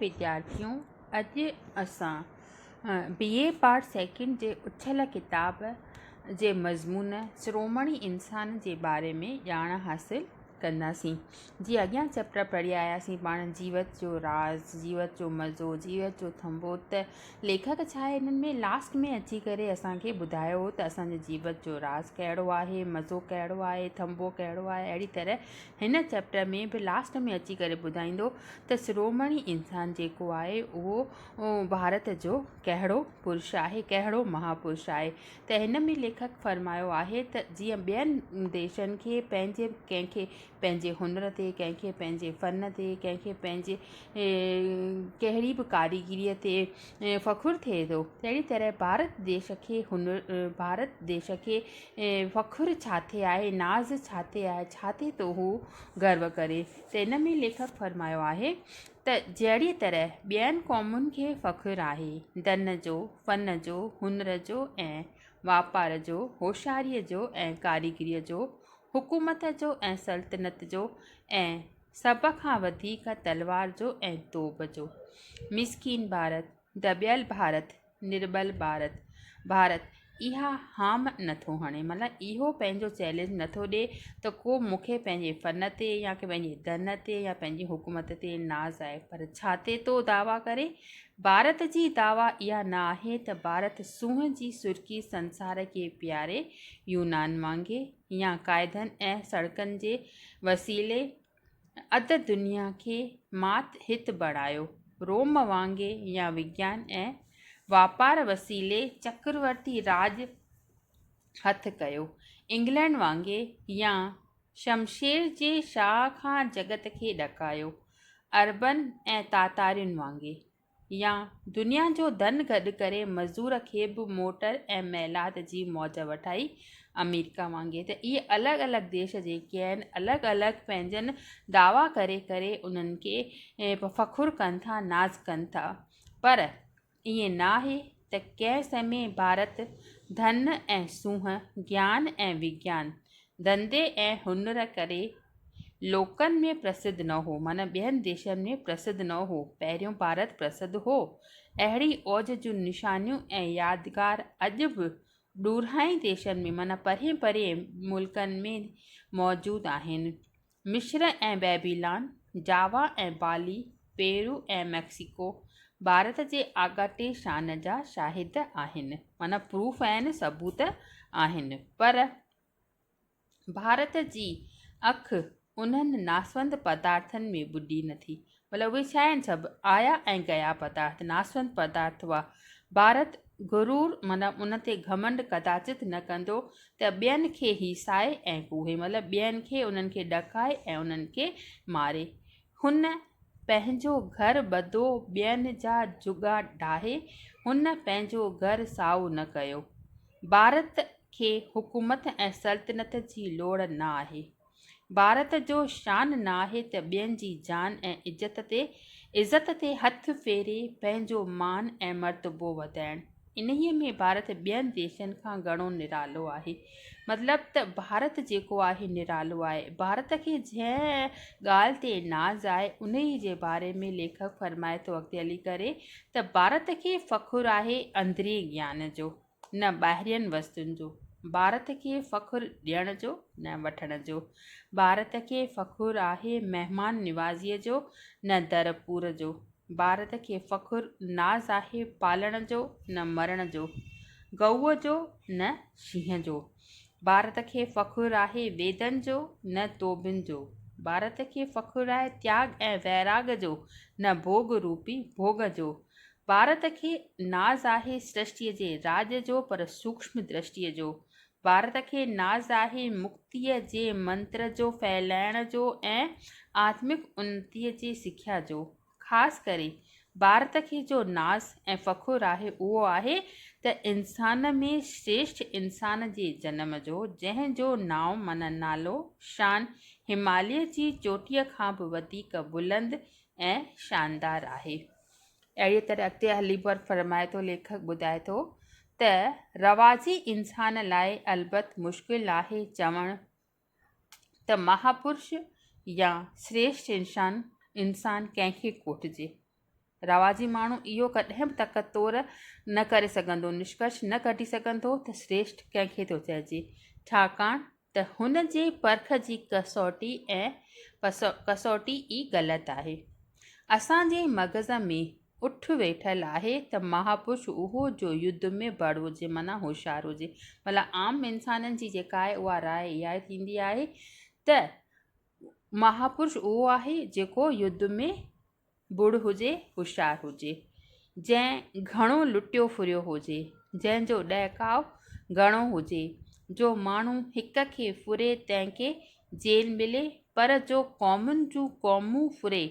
وديارٿيون اڄ اسان بي اي part second جي اڇل ڪتاب جي مضمون شرومڻي انسان جي باري ۾ ڄاڻ حاصل ڪنداسين. جي اڳيان چيپٽر پڙهي آياسين پاڻ جيوت جو راز، جيوت جو مزو، جيوت جو ٿنڀو ته ليکڪ ڇا آهي انهن ۾ لاسٽ ۾ اچي ڪري اسان کي ٻڌايو هو ته اسان جي جيوت جو راز ڪهڙو آهي، مزو ڪهڙو آهي، ٿنڀو ڪهڙو آهي اهڙي طرح هن چيپٽر ۾ به لاسٽ ۾ اچي ڪري ٻڌائيندو ته شرومڻي انسان جيڪو آهي اهو ڀارت جو ڪهڙو پرش آهي ڪهڙو مهاپرش آهي ته هن ۾ ليکڪ فرمايو آهي ته جيئن ٻين ديشن کي پنهنجي ڪنهن کي پنهنجي هنر تي ڪنهن کي پنهنجي فن تي ڪنهن کي پنهنجي ڪهڙي به ڪاريگريء تي فخر ٿئي ٿو تهڙي طرح ڀارت ديش کي هنر ڀارت ديش کي فخر ڇا تي آهي ناز ڇا تي آهي ڇا تي ٿو هو گرو ڪري ته ان ۾ ليکڪ فرمايو آهي ته جهڙيء طرح ٻين قومن کي فخر آهي ڌن جو، فن جو، هنر جو ۽ واپار جو، هوشياريء جو ۽ ڪاريگريء جو، حڪومت جو ۽ سلطنت جو ۽ سڀ کان وڌيڪ تلوار جو ۽ توب جو. مسڪين ڀارت، دٻيل ڀارت، نرٻل ڀارت، ڀارت اها هام نٿو هڻي مطلب اهو پنهنجو چئلينج نٿو ڏي ته ڪو مون کي پنهنجي فن تي يا پنهنجي ڌن تي يا پنهنجي حڪومت تي ناز آهي پر ڇا تي ٿو دعويٰ ڪري؟ ڀارت جي دعويٰ اها نه آهي ته ڀارت سونهن جي سرخي سنسار کي پياري يونان وانگي يا قاعدن ۽ سڙڪن جي وسيلي اڌ دنيا کي مات هت بڻايو، روم وانگي يا وگيان ۽ واپار وسيلي چڪرورتي راڄ هٿ ڪيو، انگلينڊ وانگي يا شمشير جي شاهه کان جڳت کي ڏڪايو، عربن ۽ تاتارين وانگي. يا دنيا جو ڌن گڏ ڪري مزور کي به موٽر ۽ محلات جي موج وٺائي آمريڪا وانگي ته اهي الڳ الڳ ديش جيڪي آهن الڳ الڳ پنهنجن دعويٰ ڪري ڪري انهن کي فخر ڪن ٿا ناز ڪن ٿا پر ائين نه آهي ته ڪنهن سمي ڀارت ڌن ۽ سونهن گيان ۽ وگيان ڌنڌي ۽ هنر ڪري لوڪن ۾ پرسڌ نه هو، معنيٰ ٻين ديشن ۾ پرسڌ نه هو. پهريون ڀارت پرسڌ هو. اهڙي اوج جون نشانيون ۽ يادگار اڄ به ڏورانهين ديشن ۾ معنيٰ پرين پرين ملڪن ۾ موجود آهن. مصر ۽ بيبيلان، جاوا ۽ بالي، پيرو ۽ ميڪسيڪو ڀارت جي آڳاٽي شان جا شاهد آهن، معنيٰ پروف آهن، ثبوت آهن. پر. ڀارت جي اک انهن ناسوند پدارٿن ۾ ٻڏي نه ٿي. مطلب اهي ڇا آهن سڀ آيا ۽ گيا پدارٿ، ناسوند پدارٿ هئا. ڀارت غرور معنيٰ ان تي گهمنڊ ڪداچت نه ڪندو ته ٻين کي هيسائي ۽ ڪوهي مطلب ٻين کي انهن کي ڏڪائي ۽ انهن کي ماري. هن پنهنجو گهر ٻڌو ٻين جا جهڳا ڊاهي هن پنهنجو گهر سائو نه ڪيو. ڀارت کي حڪومت ۽ سلطنت جي لوڙ نه آهي. ڀارت جو شان نه آهي ته ٻين جي جان ۽ عزت تي عزت تي هٿ ڦيري پنهنجو مان ۽ مرتبو وڌائڻ. انهيء ۾ ڀارت ٻين ديشن کان گهڻو نرالو آهي. مطلب ته ڀارت جيڪو آهي نرالو آهي. ڀارت کي جنهن ڳالهه تي ناز آهي انهيء جي باري ۾ ليکڪ فرمائي ٿو اڳتي هلي ڪري ته ڀارت کي فخر آهي اندرين گيان جو. نه ٻاهرين وستن جو. ڀارت کي فخر ڏيڻ جو نه وٺڻ جو. ڀارت کي فخر آهي مهمان نوازيء جو نه در پور جو. ڀارت کي فخر ناز آهي پالڻ جو نه مرڻ جو. گئوء جو نه شينهن جو. ڀارت کي فخر آهي ويدن جو نه توبن جو. ڀارت کي فخر آهي تياڳ ۽ ويراڳ جو نه ڀوڳ روپي ڀوڳ جو. ڀارت کي ناز آهي سرشٽيء جي راڄ جو پر سوڪشم درشٽيء جو. ڀارت کي ناز آهي مڪتيء جي منتر جو ڦهلائڻ جو ۽ آتمڪ انتيء جي سکيا جو. خاص ڪري ڀارت کي جو ناز ۽ فخر آهي اهو آهي ته انسان ۾ شريشٺ انسان جي جنم جو، جنهن جو نانء معنيٰ نالو، شان هماليه جي چوٽيء کان به وڌيڪ بلند ۽ شاندار آهي. اهڙيء طرح اڳتي هلي بر فرمائي ٿو، ليکڪ ٻڌائي ٿو ته رواجي انسان لاء البت مشڪل آهي چوڻ ته مهاپرش يا شريشٺ انسان انسان ڪنهن کي ڪوٺجي. رواجي ماڻهو اهو ڪڏهن به تڪتور نه ڪري سگهندو، نشڪرش نه ڪڍي سگهندو ته شريشٺ ڪنهن کي ٿو چئجي، ڇاڪاڻ ته هن جي پرک جي ڪسوٽي ۽ ڪسوٽي ئي غلط آهي. اسان جي مغز ۾ اٺ ويٺل آهي ته مهاپرش اهو جو يڌ ۾ بڙ هجي معنيٰ هوشيار هجي. مطلب عام انسانن جي جيڪا آهي اها راء اها ئي ٿيندي آهي ته مهاپرش اهو آهي جيڪو يڌ ۾ بڙ هجي، هوشيار هجي، جنهن گهڻو لٽيو ڦريو هجي، جنهن جو ڏهڪاء گهڻو هجي، جو ماڻهو هڪ کي ڦري تنهن کي جيل ملي، پر جو قومن جون قومون ڦري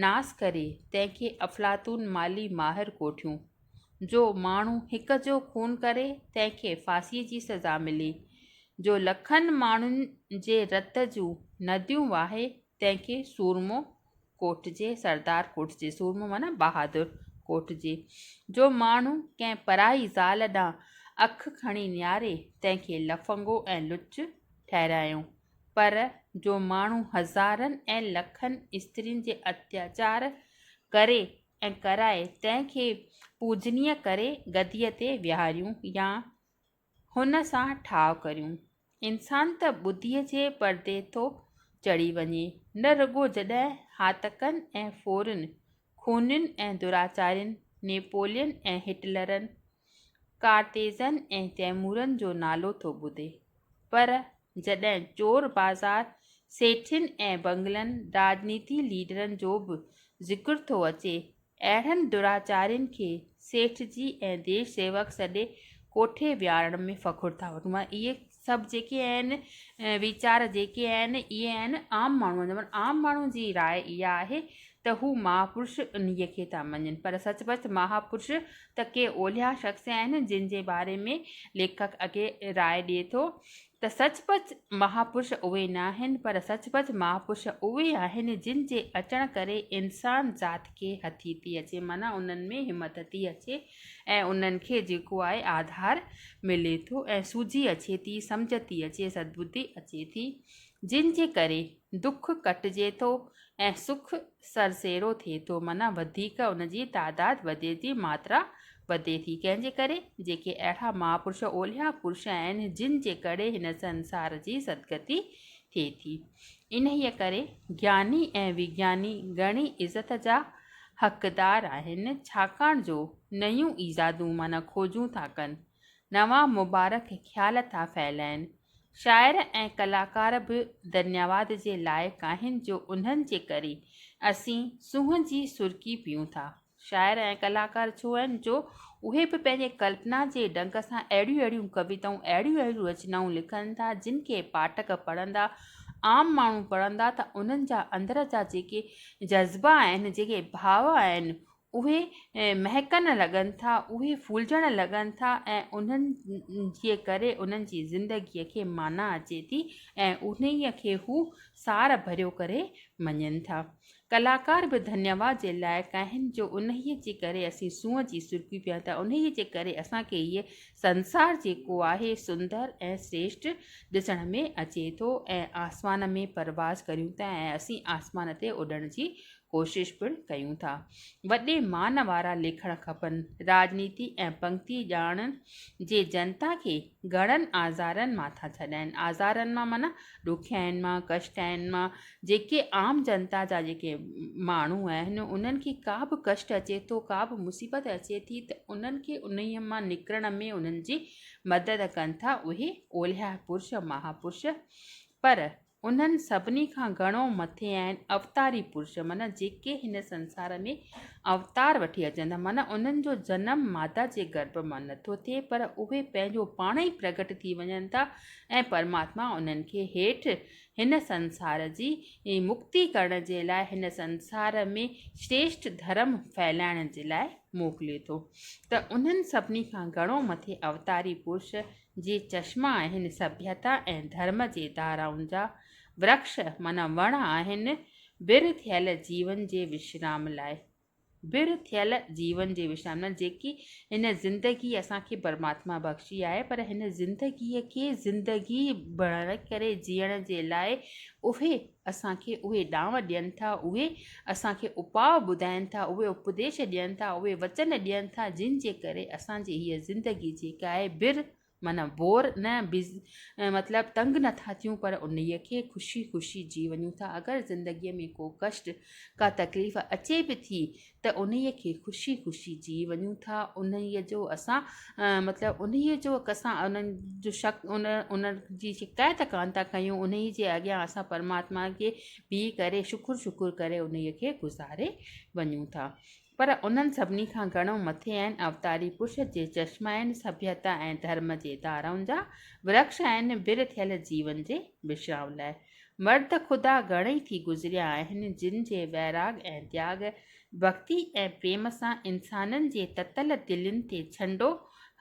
ناس ڪري، تنهن کي افلاطون مالي ماهر ڪوٺيون. جو ماڻهو هڪ جو خون ڪري، تنهن کي ڦاسيء جي سزا ملي. جو لکن ماڻهن جي رت جون نديون واهي، تنهن کي سورمو ڪوٺجي، سردار ڪوٺجي، سورمو معنيٰ بهادر ڪوٺجي. جو ماڻهو ڪنهن پرائي زال ڏانهن اک کڻي نهاري، تنهن کي لفنگو ۽ لچ ٺهرايون. پر جو ماڻهو هزارن ۽ لکن استرين جي اتياچار ڪري ۽ ڪرائي، تنهن کي پوڄنيء ڪري گديء تي ويهاريون يا هن سان ٺاهه ڪريون. انسان ته ٻڌيء جي پردي ٿو چڙهي وڃي، نه رڳو جڏهن هاتڪن ۽ ڦورن، خونين ۽ دراچارين، نيپولين ۽ هٽلرن، ڪارتيزن ۽ تيمورن جو نالو ٿو ٻڌي، پر جڏهن چور بازار، سيٺين ۽ بنگلن، راڄنيتي ليڊرن جو به ذڪر ٿو اچي اهڙن دراچارين کي سيٺجي ۽ ديش سيوڪ سڏي ڪوٺي ويهارڻ ۾ فخر ٿا وٺون. معنيٰ اهي سڀ جيڪي آهن ويچار جيڪي آهن اهي آهن عام ماڻهوء جا. معنيٰ عام ماڻهوء جي راء اها آهي ته هو مهاپرش انهيء کي ٿا مڃين. پر سچ پچ مهاپرش ته ڪي اولياء شخص آهن جن جي باري ۾ ليکڪ اڳي راء ڏئي ٿو ته سچ پچ مهاپرش اهي ناهن، پر سچ پچ مهاپرش اهي آهن، جن جي اچڻ ڪري انسان ذات کي هٿي ٿي اچي، معنيٰ انهن ۾ همت ٿي اچي ۽ انهن کي جيڪو آهي آڌار ملي ٿو ۽ سوجهي اچي ٿي، سمجهه ٿي اچي، سدبڌي اچي ٿي، جن جي ڪري دک ڪٽجي ٿو ۽ سک سرسيرو ٿئي ٿو، معنيٰ وڌيڪ ان جي تعداد وڌي ٿي، ماترا وڌي ٿي، ڪنهن جي ڪري؟ جيڪي اهڙا مهاپرش، اولياء پرش آهن، جن جي ڪري هن سنسار جي سدگتي ٿئي ٿي. انهيء ڪري گياني ۽ وگياني گهڻي عزت جا حقدار آهن، ڇاڪاڻ جو نيون ايجادون معنيٰ کوجون ٿا ڪن، نوان مبارڪ خيال ٿا ڦهلائين. شاعر ۽ ڪلاڪار به ڌنيواد جي لائق آهن جو انهن جي ڪري اسين سونهن جي سرڪي پيئون ٿا. شاعر ۽ ڪلاڪار ڇو آهن جو اهي به پنهنجي ڪلپنا جي ڍنگ سان اهڙيون اهڙيون ڪويتائون اهڙيون اهڙيون رچنائون لکن ٿا جن کي پاٺڪ پڙهندا عام ماڻهو پڙهندا ته انهن جا اندر جا جيڪي جذبا آهن جيڪي ڀاو آهن اهي مهڪڻ لڳن ٿا، اهي ڦولجڻ لڳن ٿا ۽ انهن جي ڪري انهن جي زندگيء کي معنيٰ اچي ٿي ۽ انهيء کي هو سار ڀريو ڪري مڃين ٿا. ڪلاڪار به ڌنيواد جي لائق آهن جو انهيء جي ڪري اسين سونهن جي سرڪي پيون ٿا، انهيء جي ڪري اسان کي هيء سنسار جيڪو آهي سندر ۽ شريشٺ ڏسڻ ۾ اچي ٿو ۽ آسمان ۾ پرواز ڪريون ٿا ۽ اسين آسمان تي اڏڻ جي ڪوشش پڻ ڪيون ٿا. وڏي مان وارا لکڻ کپن. راڄنيتي ۽ پنگتي ڄاڻن جي جنتا کي گهڻن آزارن مان ٿا ڇڏائين. آزارن مان معنيٰ ڏکيائين مان، ڪشٽائين مان، جيڪي عام جنتا جا جيڪي ماڻهو آهن انهن کي ڪا به ڪشٽ اچي ٿو، ڪا به مصيبت اچي ٿي ته انهن کي انهيء مان نڪرڻ ۾ انهن جي مدد ڪن ٿا اهي اولياء پرش، مهاپرش. پر انهن سڀني کان گهڻو مٿي آهن اوتاري پرش معنيٰ جيڪي هن سنسار ۾ اوتار وٺي اچن ٿا معنيٰ انهن جو جنم ماتا جي گرڀ مان نٿو ٿئي پر اهي پنهنجو پاڻ ئي پرگٽ ٿي وڃن ٿا ۽ پرماتما انهن کي هيٺ هن سنسار جي مڪتي ڪرڻ جي لاء هن سنسار ۾ شريشٺ ڌرم ڦهلائڻ جي لاء موڪلي ٿو ته انهن سڀني کان گهڻو مٿي اوتاري پرش جي چشما آهن سڀيتا ۽ ڌرم جي ڌارائن جا ورڪش معنيٰ وڻ آهن بر ٿيل جيون جي وشرام لاء. بر ٿيل جيون جي وشام نه جيڪي هن زندگي اسان کي پرماتما بخشي آهي پر هن زندگيء کي زندگي بڻائي ڪري جيئڻ جي لاء اهي اسان کي اهي ڏانء ڏين ٿا اهي اسان کي اپاء ٻڌائين ٿا اهي اپديش ڏين ٿا اهي وچن ڏين ٿا جن جي ڪري اسان جي هيء زندگي جيڪا آهي بر معنيٰ بور نه بز مطلب تنگ نه ٿا ٿيون پر انهيء کي خوشي خوشي جي وڃون ٿا اگر زندگيء ۾ ڪو ڪشٽ ڪا تڪليف اچي به ٿي ته انهيء کي خوشي خوشي جي وڃون ٿا انهيء جو اسان مطلب انهيء جو اسان انهن جو شڪ ان ان جي شڪايت ڪانه ٿا ڪيون انهيء جي اڳيان اسان پرماتما کي بيهي ڪري شڪر شڪر ڪري انهيء کي گذاري وڃون ٿا. پر انهن سڀني کان گهڻو مٿي آهن اوتاري پرش جي چشما آهن، سڀيتا ۽ ڌرم جي ڌارائن جا ورڪش آهن، بر ٿيل جيون جي وشرام لاء مرد خدا گهڻئي ٿي گذريا آهن، جن جي ويراڳ ۽ تياڳ، ڀڳتي ۽ پريم سان انسانن جي تتل دلين تي ڇنڊو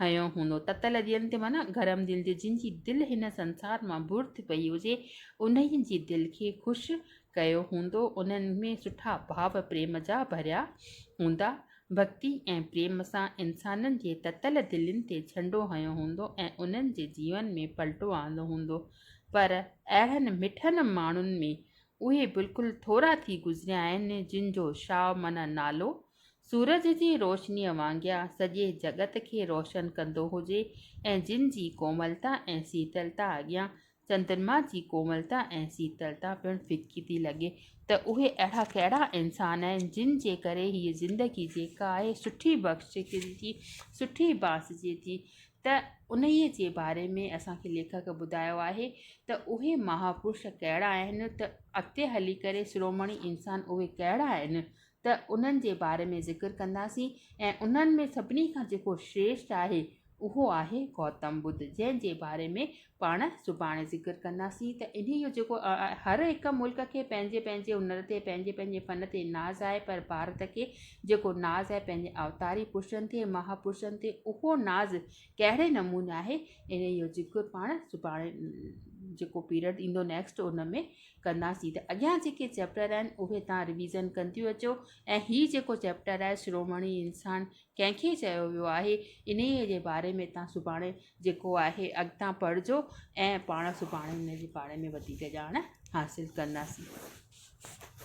هنيو هوندو. تتل دلين تي معنيٰ گرم دل تي، جن جي دل هن سنسار مان بور ٿي پئي هجي، انهن جي دل کي خوش ڪيو هوندو، انهن ۾ سٺا ڀاو پريم جا ڀريا هوندا، ڀڳتي ۽ پريم سان انسانن جي تتل دلين تي ڇنڊو هنيو هوندو ۽ انهن جي جيون ۾ پلٽو آندو هوندو، پر اهڙن مٺن ماڻهن ۾ اهي بلڪل ٿورا ٿي گذريا آهن، جن جو شاهه معنيٰ نالو سورج جي روشنيء وانگيان سڄي جڳت کي روشن ڪندو هجي ۽ جن جي ڪوملتا ۽ سيتلتا اڳيان چندرما جي ڪوملتا ۽ سيتلتا پڻ ڦڪي ٿي لڳي ته اهي اهڙا ڪهڙا انسان آهن جن جي ڪري هيء زندگي جيڪا آهي سٺي بخشجي ٿي، سٺي باسجي ٿي ته انهيء جي باري ۾ اسان کي ليکڪ ٻڌايو آهي ته اهي مهاپرش ڪهڙا آهن ته اڳتي هلي ڪري شرومڻي انسان اهي ڪهڙا آهن ته انهن جي باري ۾ ذڪر ڪنداسين ۽ انهن ۾ سڀني کان جيڪو شريشٽ آهي اهو آهي گوتم ٻڌ جنهن جي باري ۾ پاڻ سڀاڻي ذڪر ڪنداسين ته انهي جو جيڪو هر هڪ ملڪ کي پنهنجي پنهنجي هنر تي پنهنجي پنهنجي فن تي ناز آهي پر ڀارت کي جيڪو ناز آهي پنهنجي اوتاري پرشن تي مها پرشن تي اهو ناز ڪهڙي نموني آهي انهي جو ذڪر پاڻ سڀاڻي جيڪو پيريڊ ايندو نيڪسٽ ان ۾ ڪنداسين ته اڳيان جيڪي چيپٽر آهن اهي تان رويزن ڪنديون اچو ۽ هي جيڪو چيپٽر آهي شرومڻي انسان ڪنهن کي چيو ويو آهي انهيء جي باري ۾ توهان سڀاڻي جيڪو آهي اڳتان پڙهجو ۽ پاڻ سڀاڻي ان جي باري ۾ وڌيڪ ڄاڻ حاصل ڪنداسين.